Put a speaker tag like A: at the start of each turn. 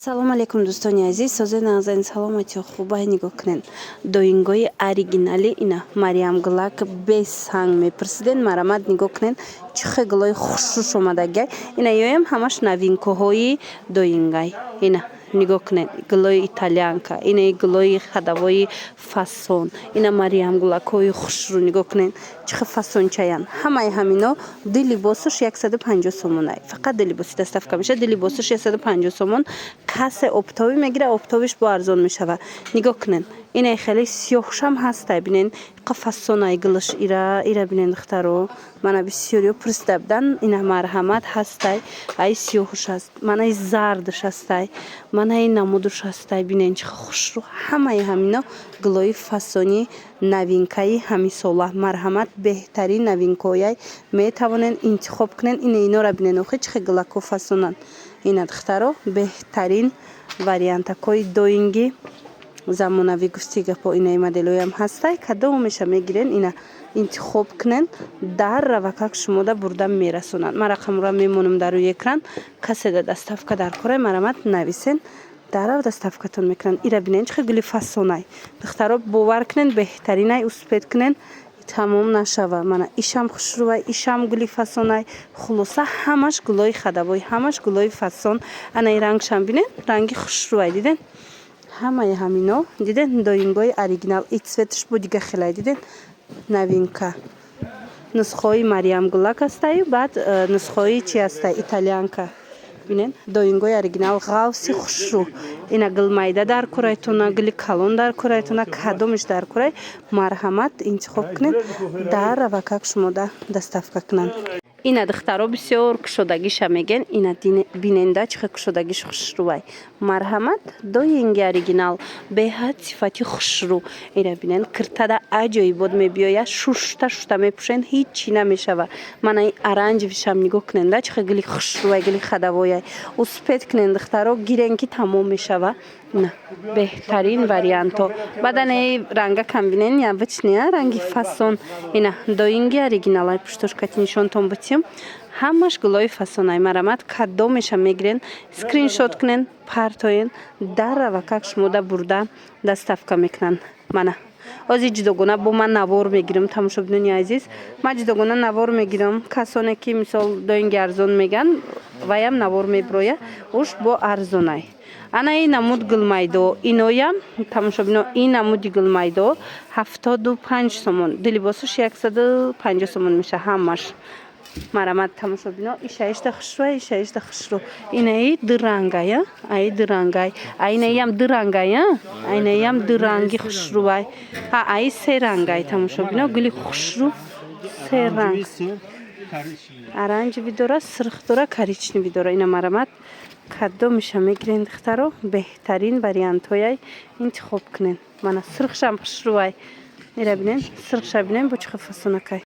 A: Салом алейкум, дӯстони азиз, созе нағзани, саломатиё, хубай. Нигоҳ кунед, доингои оригинали ина Мариям Гулак без санг мепурсиден. Марамат, нигоҳ кунед, чӣ хел гулои хушрӯш омадагиай. Ина ёям ҳамаш новинкаҳои доингай. Ина нигоҳ кунед, гулои итальянка, ина гулои ходовой фасон, ина Мариям Гулакҳои хушрӯ. Нигоҳ кунед, чӣ хел фасончаянд. Ҳамаи ҳамино ду либосуш 150 сомонай. Фақат ду либоси доставка мешавад, ду либосуш 150 сомон. Касе оптовый мегирад, оптовыйш бо арзон мешавад. Нигоҳ кунед, инаи хеле сиёҳшам ҳастай. Бинед, қа фасонай гулаш. Ира бинед, духтаро, мана бисёриё пурсида будан. Ина, марҳамат, ҳастай. Ай сиёҳуш ҳаст, манаи зардаш ҳастай, манаи намудуш ҳастай. Бинед, чӣ хушрӯ. Ҳамаи ҳамино гулои фасони новинкаи ҳамисола. Марҳамат, беҳтарин новинкаҳояй, метавонед интихоб кунед. Ина инора бинед, охи чӣ хел гулакҳо фасонанд. Ина, духтаро, беҳтарин вариантакҳои доинги замонавӣ. Гуфти гапо, инаи моделоям ҳастай. Кадомеша мегирен, ина интихоб кунен, дар равакак шумода бурда мерасонанд. Ман рақамро мемонам дар рӯи экран. Касе да доставка дар корай, марамат, нависен, дарав доставкатон мекунанд. Ира бинен, чӣ хел гули фасонай. Духтаро, бовар кунен, беҳтаринай. Успеть кунен, тамом нашава. Мана ишам хушрӯвай, ишам гули фасонай. Хулоса, ҳамаш гулои ходовой, ҳамаш гулои фасон. Анаи рангшам бинен, ранги хушрӯвай, диден? Ҳамаи ҳамино, диден, доингои оригинал. И цветаш бо дига хелай, диден, новинка. Нусхаҳои Мариям Гулак ҳастаю, баъд нусхаҳои чи ҳастай, итальянка. Бинен, доингои оригинал, ғавси хушрӯ. Ина гул майда дар курайтона, гули калон дар курайтона, кадомиш дар курай, марҳамат, интихоб кунед, дар равакак шумода доставка кунанд. Ина, духтаро, бисёр кушодагиша мегӯян. Ина биненда, чӣ хел кушодагиш хушрӯвай. Марҳамат, доинги оригинал, беҳад сифати хушрӯ. Ина бинен, киртада аҷоибот мебиёяд. Шушта шушта мепӯшен, ҳеҷ чӣ намешава. Мана ин оранжевыйшам нигоҳ куненда, чӣ хел гули хушрӯвай, гули ходовойай. Успеть кунен, духтаро, гирен, ки тамом мешава. На беҳтарин вариантҳо. Баъдан э рангакам бинен, необычный ранги фасон. Ина доинги оригиналай, пуштошкати нишонтон бутим. Ҳамаш гулои фасонай. Марамат, кадомеша мегирен, скриншот кунен, партоен, дар равакак шумода бурда доставка мекунанд. Мана ози ҷудогона бо ман навор мегирам. Тамошобинони азиз, ман ҷудогона навор мегирам. Касоне ки, мисол, доинги арзон меган, ваям навор мебироя, уш бо арзонай. Ана ин намуд гулмайдо, иноям, тамошобино, ин намуди гулмайдо 75 сомон, ду либосуш 150 сомон меша ҳамаш. Марамат, тамошобино, ишаишта хушрӯ, ишаишта хушрӯ. Инаи дурангай, аи дурангай, аинаиам дурангай, аинаиам дуранги хушрӯвай, аи серангай. Тамошобино, гули хушрӯ, се ранг: оранжевый дора, сирх дора, коричневый дора. Ина, марамат, кадомиша мегирен, духтаро, беҳтарин вариантҳояй, интихоб кунен. Мана сирхшам хушрӯвай. Ира бинен, сирхша бинен, бо чӣ хел фасонакай.